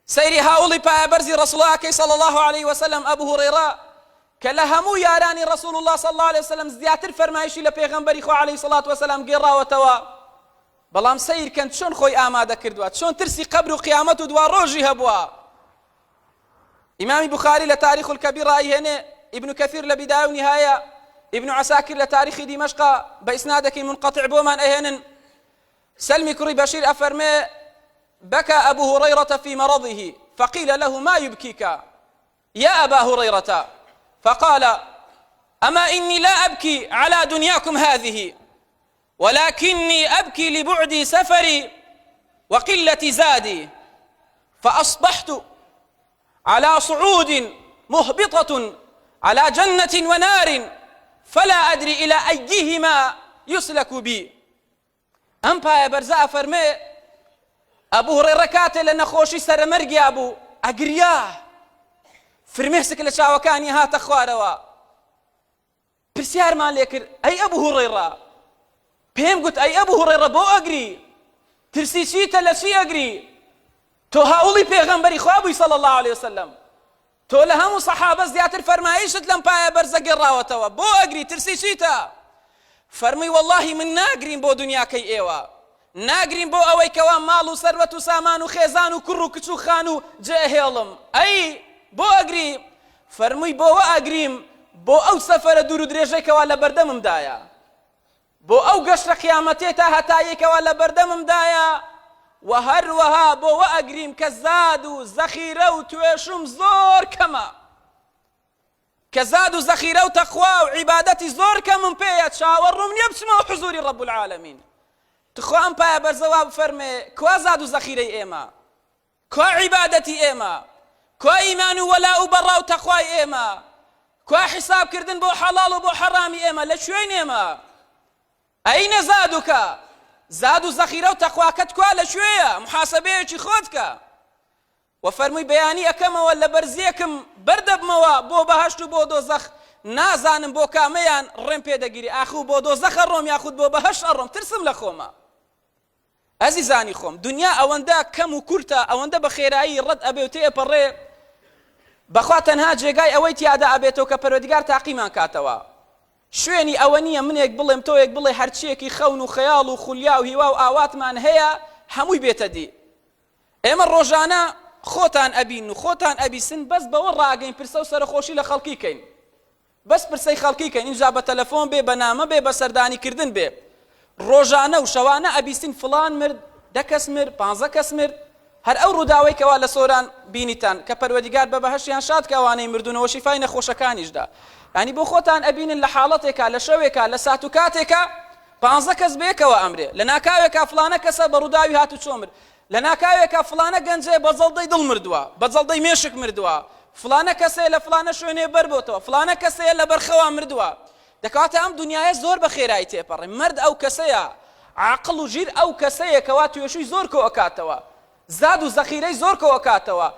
سەیری هاوڵی پایەبەرزی ڕەسوڵاکەی صلی اللە علیه وسلم ئەبو هوڕەیڕە کە لە هەموو یارانی ڕەسوڵ اللە صلی اللە علیه وسلم زیاتر فەرمایشی لە پێغەمبەری خوا علیه الصلوة والسلام گێڕاوەتەوە، بەڵام سەیر کەن چۆن خۆی ئامادە کردووە، چۆن ترسی قەبر و قیامەت و دواڕۆژی هەبووە. ئیمامی بوخاری لە تاریخ الکبیر ڕایهێنێ، ئیبن کەثیر لە بیدایە و نیهایە، ئیبن عەساکر لە تاریخی دیمەشقا بە ئیسنادێکی منقطع بۆمان ئەهێنن، سلمی کوڕی بەشیر ئەفەرمێ، بكى أبو هريرة في مرضه فقيل له ما يبكيك يا أبا هريرة فقال أما إني لا أبكي على دنياكم هذه ولكني أبكي لبعد سفري وقلة زادي فأصبحت على صعود مهبطة على جنة ونار فلا أدري إلى أيهما يسلك بي ئەم پایە بەرزە ئەفەرمێ، ئەبو هوڕەیڕە کاتێ لە نەخۆشی سەرەمەرگیا بوو ئەگریا، فرمێسک لە چاوەکانی هاتە خوارەوە. پرسیارمان لێ کرد، ئەی ئەبو هوڕەیڕە؟ پێم گوت، ئەی ئەبو هوڕەیڕە بۆ ئەگری؟ ترسی چیتە لە چی ئەگری؟ تۆ هاوڵی پێغەمبەری خوا بووی صلی اللە علیە وسلم. تۆ لە هەموو سەحابە زیاتر فەرمایشت لەم پایە بەرزە گێڕاوەتەوە، بۆ ئەگری، ترسی چیتە؟ فەرمووی، وەڵڵاهی من ناگریم بۆ دونیاکەی ئێوە، ناگریم بۆ ئەوەی کەوا ماڵ و سەروەت و سامان و خێزان و کوڕ و کچ و خانوو جێئەهێڵم، ئەی بۆ ئەگری؟ فەرمووی، بۆوە ئەگریم، بۆ ئەو سەفەرە دوور و درێژەی کەوا لەبەردەممدایە. بۆ ئەو گەشتە قیامەتێ تا هەتاییەی کەوا لە بەردەممدایە، وە هەروەها بۆوە ئەگریم کە زاد و زەخیرە و توێشوم زۆر کەمە، کە زاد و زەخیرە و تەقوا و عیبادەتی زۆر کەمم پێیە، چاوەڕووم نیە بچمەوە حزوری رب العالمین. تخوا ئەم پایە بەرزە وا بفەرمێ کوا زاد و زەخیرەی ئێمە؟ کوا عیبادەتی ئێمە؟ کوا ئیمان و وەلاء و بەڕا و تەقوای ئێمە؟ کوا حیساب کردن بۆ حەڵاڵ و بۆ حەڕامی ئێمە؟ لە کوێین ئێمە؟ ئەینە زادوکە؟ زاد و زەخیرە و تەقواکەت کوا لە کوێیە؟ محاسەبەیەکی خۆت کە. وە فەرمووی بەیانی ئەکەمەوە لە بەرزیەکم بەردەبمەوە بۆ بەهەشت و بۆ دۆزەخ نازانم بۆ کامەیان ڕێم پێ دەگیری ئاخو بۆ دۆزەخ ئەڕۆم یاخود بۆ بەهەشت ئەڕۆم ترسم لە خۆمە. ئەزیزانی خۆم دونیا ئەوەندە کەم و کورتە ئەوەندە بە خێرایی ڕەت ئەبێ و تێئەپەڕێ بەخوا تەنها جێگای ئەوەی تیادا ئەبێتەوە کە پەروەردگار تاقیمان کاتەوە شوێنی ئەوە نییە منێک بڵێم تۆیەک بڵێ هەرچیەکی خەون و خەیاڵ و خولیا و هیوا و ئاواتمان هەیە هەمووی بێتە دی ئێمە ڕۆژانە خۆتان ئەبین و خۆتان ئەبیسن بەس بەوە ڕاگەین پرسە و سەرەخۆشی لە خەڵکی کەین بەس پرسەی خەڵکی کەین ئینجا بە تەلەفۆن بێ بە نامە بێ بە سەردانی کردن بێ ڕۆژانە و شەوانە ئەبیستین فڵان مرد دە کەس مرد پانزە کەس مرد هەر ئەو ڕووداوەی کەوا لە سۆران بینیتان کە پەروەردیگار بە بەهەشتیان شاد کە ئەوانەی مردوونەوە شیفای نەخۆشەکانیش دا یانی بۆ خۆتان ئەبینن لە حاڵەتێکا لە شەوێکا لە سات و کاتێکا پانزە کەس بەیەکەوە ئەمرێ لە ناکاوێکا فڵانە کەسە بە ڕووداوی هاتوچۆ مرد لە ناکاوێکا فڵانە گەنجێ بە جەڵدەی دڵ مردووە، بە جەڵدەی مێشک مردووە، فڵانە کەسێ لە فڵانە شوێنێ بەر بۆتەوە، فڵانە کەسێ لە بەرخەوا مردووە. دەکەواتە ئەم دونیایە زۆر بە خێرایی تێپەڕێ. مەرد ئەو کەسەیە، عاقڵ و ژیر ئەو کەسەیە کەوا توێشووی زۆر کۆ ئەکاتەوە. زاد و زەخیرەی زۆر کۆ ئەکاتەوە.